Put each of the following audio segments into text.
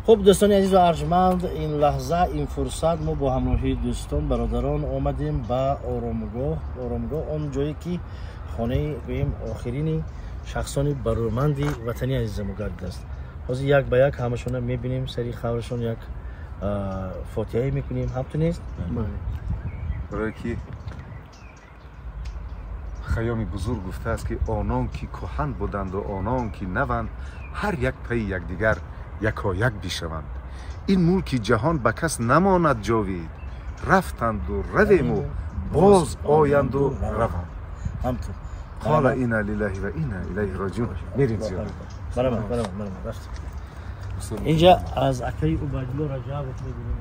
Хуб, дӯстони азизу арҷманд, ин лаҳза, ин фурсат мо бо ҳамроҳии дӯстон, бародарон омадем ба оромгоҳ. Оромгоҳ он ҷое ки хонаи гӯем охирини шахсони бароманди ватани азизамо гардидааст. Ҳозир як ба як ҳамашонро мебинем, сари қабрашон як фотиҳае мекунем. Ҳамту нест? Барое ки Хайёми бузург гуфтааст, ки онон ки кӯҳан буданду онон ки наванд, ҳар як пайи якдигар якояк бишаванд. Ин мулки ҷаҳон ба кас намонад ҷовид, рафтанду равему боз оянду раванд. Ҳамту. Қола инна лиллаҳи ва инна илайҳи роҷиун. Мерем зиёрат. Барамад, барамад, барамад, рафтем. Инҷа аз акаи Убайдулло Раҷабов мебинем.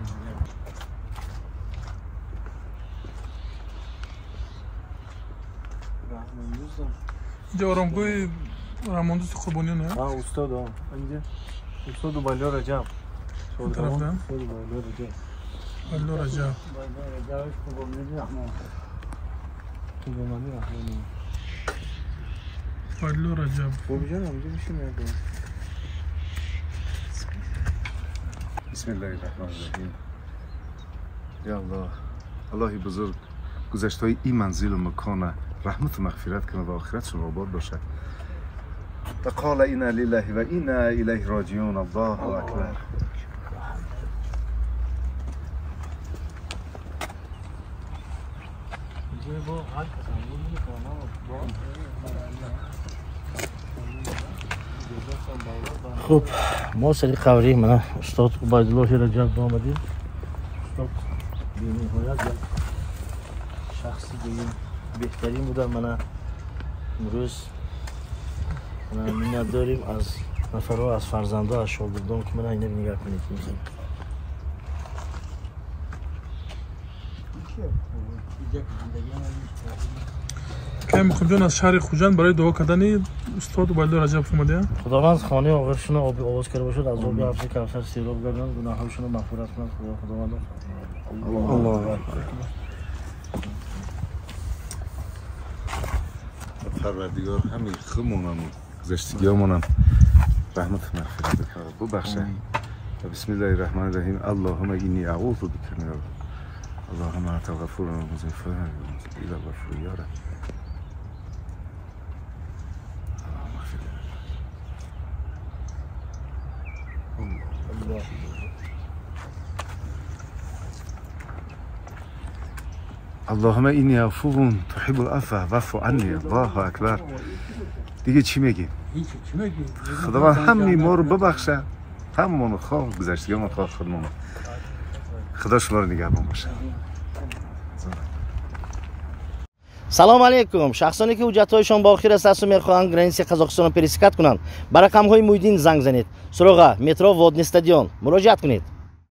Инҷа оромгоҳи Раҳмондӯсти Қурбониён. Устод, инҷа устод Убайдулло Раҷаб. Тарафда? Устод Убайдулло Раҷаб. Убайдулло Раҷаб. Қурбонали Раҳмонӣ. Убайдулло Раҷаб. Бобиҷон, ҳамҷа бишин як. Бисмиллаҳи раҳмони раҳим. Я Аллоҳ, Аллоҳи бузург гузаштаҳои ин манзилу макона раҳмату мағфират кунад ва охиратшон обод бошад. Ва қола инна лиллаҳи ва инна илайҳи роҷиун. Аллоҳу акбар. Хуб, мо сари қабри мана устод Убайдуллоҳи Раҷаб омадем. Устод бениҳоят як шахси гӯем беҳтарин буда. Мана имрӯз миннат дорем аз нафарҳо, аз фарзандо, аз шогирдон, ки мана ина нигаҳ кунед. Кай Муқимҷон аз шаҳри Хуҷанд барои дуо кардани устод Убайдулло Раҷабов омадия. Худованд хонаи оғиршонро оби овоз карда бошад, аз оби ҳавзи Кавсар сероб гардонад, гуноҳҳояшонро мағфират кунад. Худо Худованд. Аллоҳу акбар. Парвардигор ҳамаи худмонам гузаштагиҳомонам раҳмату мағфират кунад, бубахшад. Бисмиллаҳи раҳмони раҳим. Аллоҳума инни аъузу бика мин Аллоҳума анта ғафурун ила ғафур я раб. اللهم اینی عفو تحب العفو فاعف عنی. الله اکبر. دیگه چی میگیم؟ خداوند همه ما رو ببخشه، هممون خواه گذشتگیمون، خواه خودمون. خدا شما رو نگهبان باشه. Салом алейкум. Шахсоне ки ҳуҷҷатҳояшон ба охир расидааст мехоҳанд границаи Қазоқистонро пересекать кунанд, ба рақамҳои Муҳиддин занг занед. Суроға: метро Водный стадион. Муроҷиат кунед.